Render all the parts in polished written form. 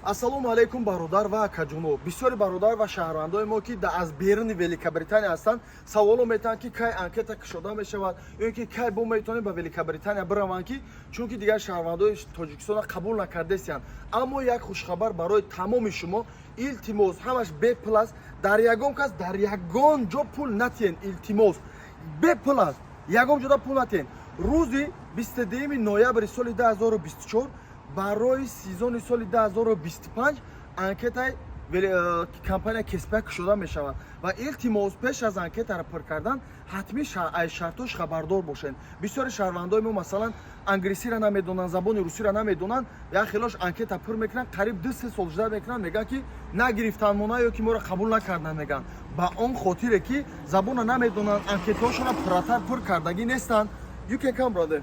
Ассалому алайкум, бародар ва акаҷоно. Бисёри бародар ва шаҳрвандои мо, ки аз беруни Великобритания ҳастанд, саволо метаҳанд, ки кай анкета кушода мешавад ё ин ки кай бо метавонем ба Великобритания бираванд, ки чунки дигар шаҳрвандои Тоҷикистонро қабул накардесиянд. Аммо як хушхабар барои тамоми шумо: илтимос, ҳамаш бепул аст. Дар ягон кас, дар ягон ҷо пул натиҳен. Илтимос, бепул аст, ягон ҷода пул натиҳен. Рӯзи 22 ноябри соли 2024 барои сезони соли 2025 анкетаи компания KSPI кушода мешавад. Ва илтимос, пеш аз анкетаро пур кардан ҳатмӣ аз шартош хабардор бошед. Бисёри шаҳрвандои мо, масалан, англисиро намедонанд, забони русиро намедонанд. Як хелош анкета пур мекунанд, қариб 2-3 сол ждать мекунанд, мегӯянд, ки нагирифтанд мона ё ки моро қабул накарданд. Мегӯянд, ба он хотире ки забонро намедонанд, анкетаҳошонро пурратар пур кардагӣ нестанд. You can come, brother.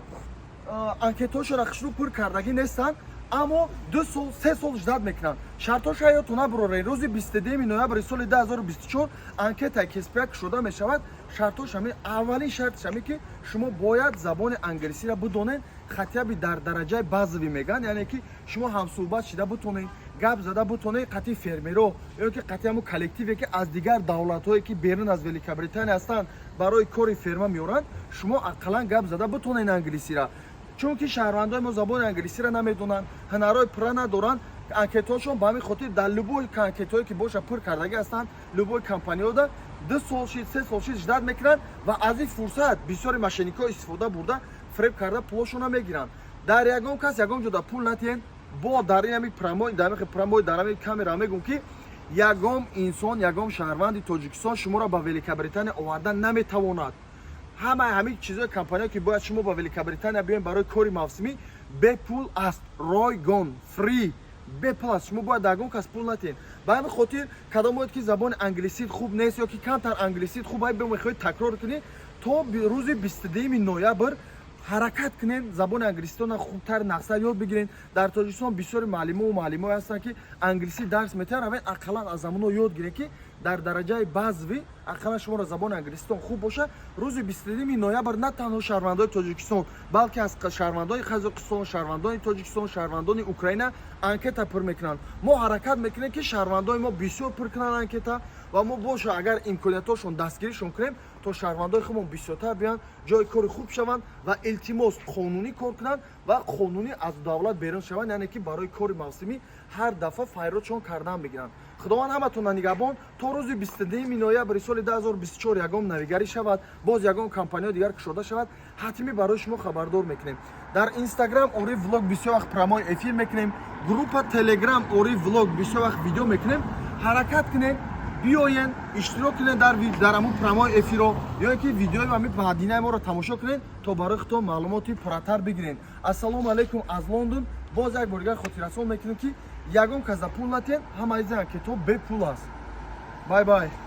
Анкетаҳошонро хушрӯ пур кардагӣ нестанд, аммо 2 сол, 3 сол ждать мекунанд. Шартоша ёдтон набуроред. Рӯзи 22 ноябри соли 2024 анкетаи KSPI кушода мешавад. Шартош ҳами: аввалин шартиш ҳаме, ки шумо бояд забони англисиро бидонед, хотя бы дар дараҷаи базовый мегӯянд, яъне ки шумо ҳамсӯҳбат шида бутонед, гап зада бутонед қатъи фермеро ё ки қатъи ҳамун коллективе, ки аз дигар давлатҳое, ки берун аз Великобритания ҳастанд, барои кори ферма меоранд. Шумо ақаллан гап зада бутонед англисира, чунки шаҳрвандои мо забони англисиро намедонанд, ҳунарҳои пурра надоранд. Анкетаҳошон ба ҳамин хотир дар любой анкетаҳое ки боша, пур кардагӣ ҳастанд. Любой компаниёда 2 сол шид, 3 сол шид, ждать мекунанд ва аз ин фурсат бисёри мошенникҳо истифода бурда, фиреб карда, пулошонро мегиранд. Дар ягон кас, ягон ҷода пул натиҳен. Бо дар ин ҳами прямой, дар ҳами прямой, дар ҳами камера мегӯм, ки ягон инсон, ягон шаҳрванди Тоҷикистон шуморо ба Великобритания овардан наметавонад. Ҳамаи ҳамин чизҳои компания, ки бояд шумо ба Великобритания биёем барои кори мавсимӣ, бепул аст, ройгон, free, бепул аст. Шумо бояд ягон кас пул натиҳед. Ба ҳамин хотир, кадомоед ки забони англисит хуб нест ё ки камтар англисит хуб, ай мехоҳед такрор кунед, то рӯзи 22 ноябр ҳаракат кунед, забони англиситона хубтар, нақса ёд бигиред. Дар Тоҷикистон бисёри муаллимову муаллимое ҳастанд, ки англисӣ дарс метиҳанд. Равед, ақаллан аз замоно ёд гиред, ки дар дараҷаи базовый ақаллан шуморо забони англиситон хуб боша. Рӯзи 22 ноябр на танҳо шаҳрвандои Тоҷикистон, балки аз шаҳрвандои Қазоқистон, шаҳрвандони Тоҷикистон, шаҳрвандони Украина анкета пур мекунанд. Мо ҳаракат мекунем, ки шаҳрвандои мо бисёр пур кунанд анкета ва мо боша, агар имкониятҳошон, дастгиришон кунем, то шаҳрвандои худмон бисёртар биёянд, ҷои кори хуб шаванд ва, илтимос, қонунӣ кор кунанд ва қонунӣ аз давлат берун шаванд, яъне ки барои кори мавсимӣ ҳар дафъа файродшон кардан бигиранд. Худованд ҳаматонро нигаҳбон. То рӯзи 22 ноябри соли 2024 ягон навигарӣ шавад, боз ягон компанияи дигар кушода шавад, ҳатмӣ барои шумо хабардор мекунем. Дар Инстаграм Ори Влог бисёр вақт прямой эфир мекунем, группа Телеграм Ори Влог бисёр вақт видео мекунем. Ҳаракат кунем, биёен, иштирок кунед дар ҳамун прямой эфиро ё ин ки видеои ҳами баъдинаи моро тамошо кунед, то барои худтон маълумоти пурратар бигиред. Ассалому алайкум аз Лондон. Боз як бор дигар хотиррасон мекунем, ки ягон каса пул натиҳед, ҳамаи анкетҳо бепул аст. Bye bye.